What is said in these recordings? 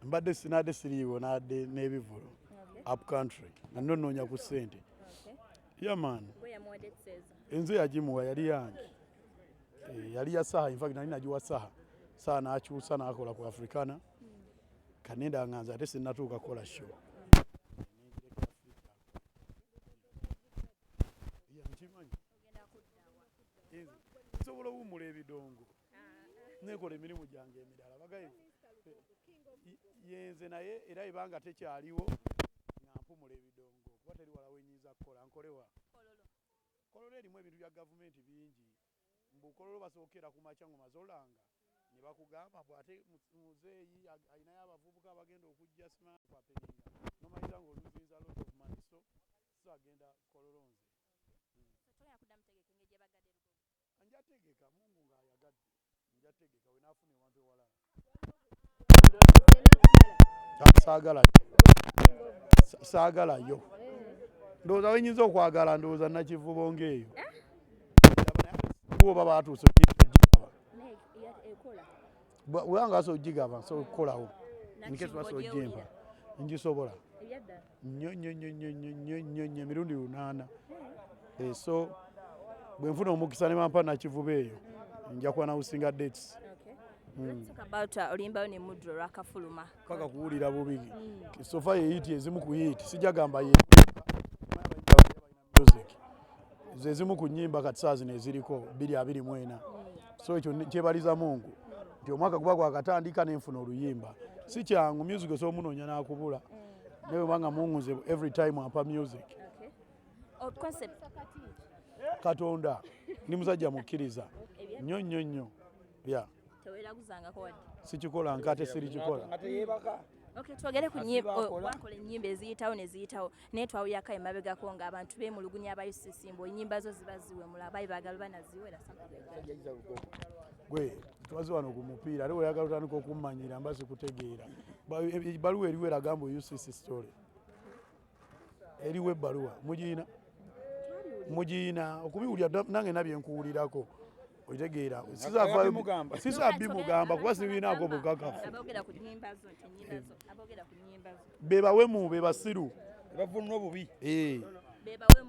Mbadde sinadde siriiwo, nadde n'ebivvulu up country nga nnonoonya ku ssente. Yeah man, enze yagimuwa, yali yange. Yali ya Saha. Infact nali nagiwa Saha, Saha n'akyusa n'akola ku Africana. Kanenda nga nze ate sinnatuuka kukola show. Yeah, nkimanyi. Nze nsobola owummula ebidongo nekola emirimu gyange emirala bagaye yenze, naye era ebanga tekyaliwo nga mpumula ebidongo kuba teri wala wenyinza kukola. Nkolewa Kololo? Erimu ebintu bya gavumenti bingi. Mbu Kololo basookera ku makya ng'omaze olanga ne bakugamba mbu ate muzeeyi alinayo abavubuka abagenda okujja sima kwapeninga nomaliriza ng'oluzinza lot of money, so agenda Kololo nze. Njategeka, Mungu ng'ayagadde njategeka we naafuna ewantu ewalala. Saagala, saagalayo. Ndowooza wenyinza okwagala, ndowooza Nakivubo ng'eyo oba batuuse ogigaba bwanga basobola ogigaba, nsobola okukolawo nkesi basobola ogimpa, ngisobola nnyo nnyo nnyo nnyo nnyo nnyo nnyo nnyo emirundi 8. So bwe nfuna omukisa ne bampa Nakivubo eyo, nja kuba nawusinga dates. Let's talk about oluyimba ne Mudro lwakafuluma. Paka kuwulira bubi. So far ye hit, ezimu ku hit, sijja gamba ye music ze ezimu ku nnyimba kati saa zino eziriko 2024. So ekyo kyebaliza Mungu nti omwaka guba gwakatandika nenfuna oluyimba. Si kyangu, music osobola omunoonya n'akubula, naye bwebanga Mungu nze every time ampa music. Oh, concept. Katonda, ndi musajja mukkiriza nnyo nnyo nnyo, ya. Teweraguzangako wadde? Sikikola, nkate sirikikola. Nga teyeebaka. Okay, twogere ku Asiba nyimba. akola. Wakola ennyimba eziyitawo ne ziyitawo, naye twawulirako emabegako ng'abantu beemulugunya aba UCC mbu ennyimba zo ziba ziwemula, abayi baagala banaziwera, something like that. Gwe twazi wano ku mupiira, ate weyagala otandika okummanyira mba sikutegeera. Ebbaluwa eriwo eraga mbu UCC story eriwo, ebbaluwa mugiina, mugiina okubiwulira nange nabye nkuwulirako, otegeera? Bimugamba. Sisa bimugamba kuba sibinaako bukakafu. Aboogera ku nnyimba zo nti ennyimba zo, aboogera ku nnyimba zo. Bebawemu, bebasiru. Bavunula obubi. Eh. Bebawemu.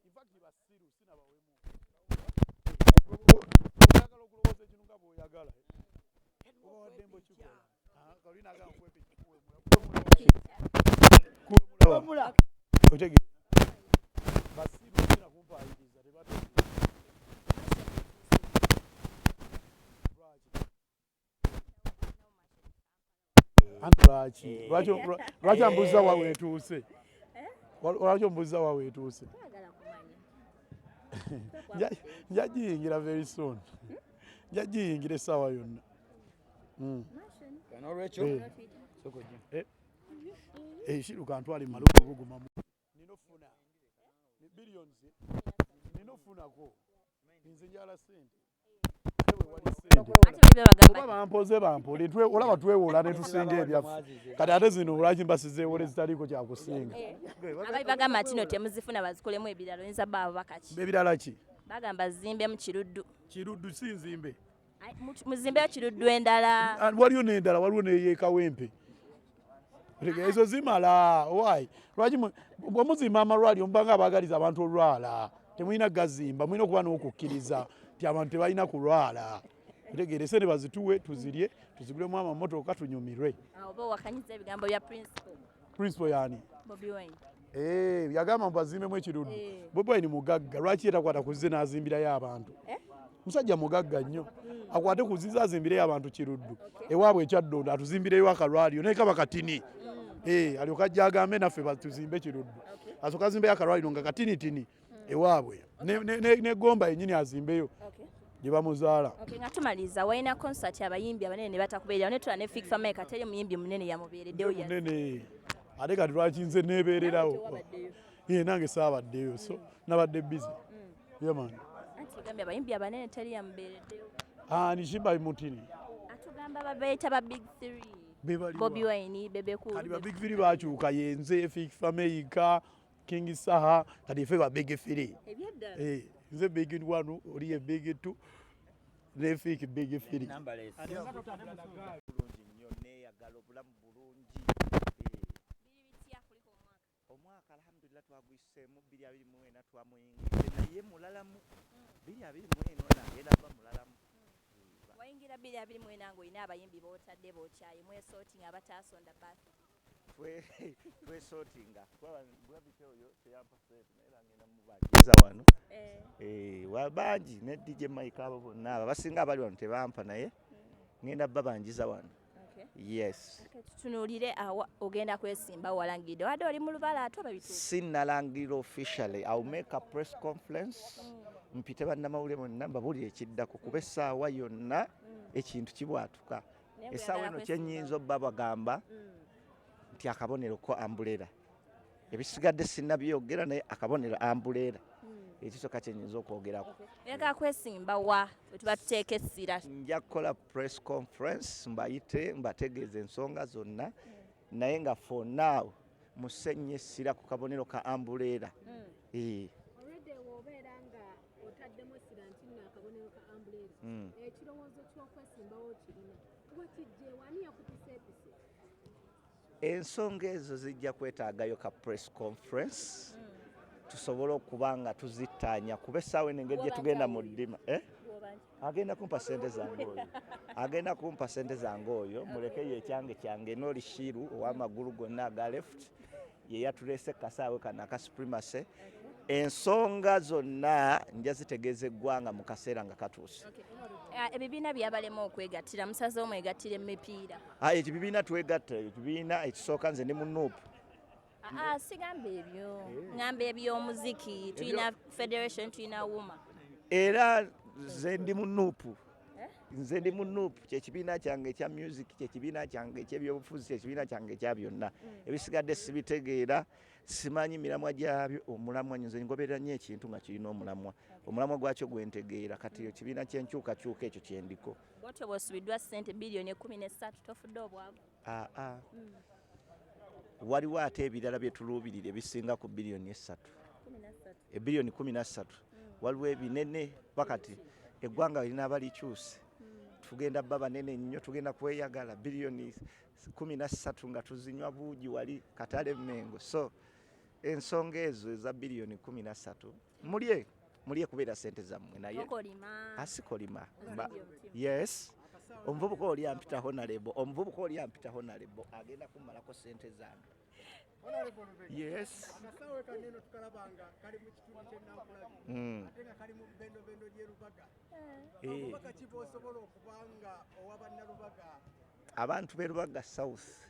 In fact, basiru sinabawemu. Oyagala okulowooza ekintu nga bw'oyagala, oba waddembe okikola. Ah, kalina agamba kwepiki kuwemula, otegeera? Basiru sina kumpaayiriza, tebategeera lwaki. Anti lwaki ambuuza wa weetuuse? Lwaki ombuuza wa weetuuse? Twagala kumanya. Nja giyingira very soon, nja giyingira essaawa yonna. N'olwekyo Eh. sooka ojje. Ekiruka ntwale maluku buguma, nina ofuna billions, nina ofunako, nze njala sente. Ate bwe wali sente Ate bwe bagamba oba bampoze bampole, olaba twewola ne tusinga ebyaffe. Kati ate zino lwaki mbasizeewola ezitaliiko kyakusinga? Abayi bagamba nti no temuzifuna, bazikolemu ebirala, oyinza bba abo bakaki? Ebirala ki? Bagamba zimbemu Kiruddu. Kiruddu si nzimbe. Ai, muzimbeyo Kiruddu endala. Ah, waliyo n'endala, waliwo neyeekawempe. Ezo zimala. Why? Lwaki bwe muzimba amalwaliro mubanga abaagaliza abantu olwala? Temulina gazimba, mulina okuba n'okukkiriza nti abantu tebalina kulwala. Otegeere? Sente bazituwe tuzirye, tuzigulemu amamotoka tunyumirwe. Awo oba owakanyiza ebigambo bya principal. Principal yani? Bobi Wine. Eh, yagamba mbu bazimbemu ekiruddu. Eh. Bobi Wine mugagga, lwaki yetakwata ku zze n'azimbirayo abantu? Eh? Musajja mugagga nnyo, akwate ku zize azimbireyo abantu Kiruddu ewaabwe ekyaddondo, atuzimbireyo akalwaliro naye kaba katini. Eh, alyoka ajja agambe naffe batuzimbe Kiruddu. Asooka azimbeyo akalwaliro nga katinitini ewaabwe negomba yennyini azimbeyo gye bamuzaala. Okay, nga tumaliriza, walina concert abayimbi abanene ne batakubeererawo, ne tula ne Fik Fameica, teri muyimbi munene yamubeereddewo Munene ate kati lwaki nze neebeererawo? Tewabaddeyo. Ye nange saabaddeyo, so nabadde busy. Yeah, man. Anti ogambye abayimbi abanene teri yamubeereddewo. Ani Shiba mutini? Atugamba babeeta ba big three. Bebaliwa? Bobi Wine, Bebe Cool. Kati ba big three bakyuka, yenze Fik Fameica, King Saha, kati ife ba big three. Ebyaddala? Eh, nze big one, oli ye big two, ne Fik big three. Numberless. Bulungi nnyo. Tweyagala, obulamu bulungi. Biri bitya kuliko omwaka? Omwaka alhamdulillah twaguyiseemu, 2024 twamuyingidde naye mulalamu. 2024 ono agenda kuba mulalamu. Wayingira 2024 ng'olina abayimbi b'otadde b'okyaye, mwesootinga abataasonda birthday. Twesootinga kuba Gravity oyo teyampa sente, naye era ngenda mubanjiza wano. Bangi ne DJ Mike, abo bonna abo abasinga abali wano tebampa, naye ngenda babanjiza wano. Yes. Okay, tutunuulire awa ogenda kwesimba, walangiridde wadde oli mu lubala ate oba bituufu? Sinnalangirira officially. I will make a press conference, mpite bannamawulire bonna, mbabuulire ekiddako, kuba essaawa yonna ekintu kibwatuka. Naye Essaawa bw'oyagala eno kyenyinza obba bagamba nti akabonero ko umbrella, ebisigadde sinnabyogera, naye akabonero umbrella ekisooka kyenyinza okwogerako. Oyagala kwesimba wa we tuba tuteeka essira? Nja kukola press conference, mbayite, mbategeeza ensonga zonna, naye nga for now musenye essira ku kabonero ka umbrella. Olwedde wobeera nga otaddemu essira nti nno akabonero ka umbrella, ekirowoozo ky'okwesimbawo kirina kuba kijjeewo, ani yakupiseepise? Ensonga ezo zijja kwetaagayo ka press conference tusobole okuba nga tuzittaanya, kuba essaawa eno engeri gye tugenda mu ddima, eh? Agenda kumpa sente zange oyo, agenda kumpa sente zange oyo, mulekeyo ekyange kyange. N'oli Shiru ow'amagulu gonna aga left ye yatuleese kasaawe kano aka Supremacy. Ensonga zonna nja zitegeeza eggwanga mu kaseera nga katuuse. Ebibiina byabalema okwegattira, musazeewo mwegattira emipiira. Ah, ekibiina twegatta, ekibiina ekisooka nze ndi mu NUP. Ah, sigamba ebyo, ŋŋamba ebyomuziki. Tulina federation, tulina UMA. Era nze ndi mu NUP, nze ndi mu NUP, kyekibiina kyange ekya music, kyekibiina kyange ekyebyobufuzi, kyekibiina kyange ekya byonna. Ebisigadde sibitegeera, simanyi miramwa gyabyo. Omulamwa, nze ngoberera nnyo ekintu nga kirina omulamwa, omulamwa gwakyo gwentegeera. Kati ekibiina kyenkyukakyuka ekyo kyendiko. Bwotyo bw'osubiddwa ssente biliyoni 13, tofudde obwavu? Aa, waliwo ate ebirala bye tuluubirira ebisinga ku biliyoni 3, ebiliyoni 13. Waliwo ebinene pakati eggwanga linaaba likyuse, tugenda bba banene nnyo, tugenda kweyagala biliyoni 13 nga tuzinywa buugi wali katale Mengo. So ensonga ezo eza biliyoni 13, mulye mulye kubeera sente zammwe, naye Tokolima. Asikolima. Ozibye omutima. Yes, omuvubuka oli ampita honorable, omuvubuka oli ampita honorable agenda kummalako sente zange. Yes. Akasawe kaneno tukalaba nga kali mu kitundu ky'e Nankulabye, ate nga kali mu bendobendo ly'e Lubaga. Obubaka ki bw'osobola okuba nga owa Bannalubaga? Abantu b'e Lubaga South,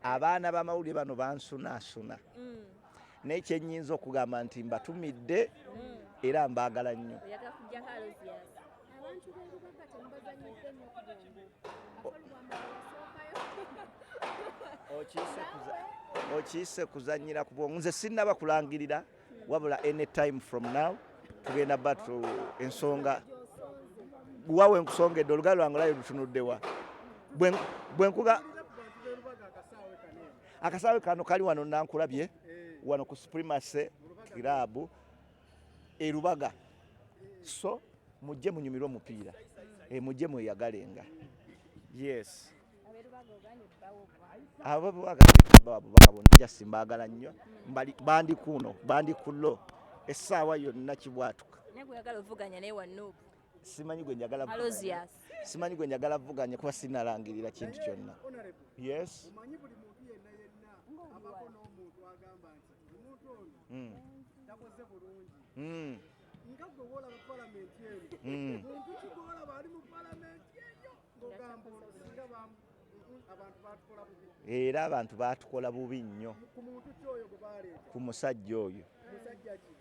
abaana b'amawulire bano bansunaasuna, naye kyenyinza okugamba nti mbatumidde era mbaagala nnyo. Oyagala kujjako Alozias. Abantu b'e Lubaga temubazanyidde nnyo ku bwongo, akalubwama yasookayo. Okiise kuzanyira ku bwongo. Nze sinnaba kulangirira, wabula any time from now tugenda batu ensonga. Gy'osonze. Wawe nkusongedde, olugalo lwange layo lutunuddewa bwe nkuga. Ku bantu b'e Lubaga, akasaawe kaneno. Akasaawe kano kali wano Nankulabye, wano ku Supremacy Club e Lubaga. So mujje munyumirwe omupiira, mujje mweyagalenga. Yes, abo bubaka bonna jasi mbaagala nnyo. Bandi kuno, bandi kulo, essaawa yonna kibwatuka. Naye gweyagala ovuganya naye wa NUP? Simanyi gwe njagala vuganya. Alozias. Simanyi gwe njagala vuganya kuba sinalangirira kintu kyonna. Honorable, Yes. omanyi buli muntu yenna yenna abako n'omuntu agamba nti omuntu ono takoze bulungi. Nga gwe woolaba palamenti eno, muntu ki gwolaba ali mu palamenti eyo ng'ogamba ono singa abantu batukola bubi? Era abantu baatukola bubi nnyo. Ku muntu ki oyo gwe baleeta? Ku musajja oyo. Musajja ki?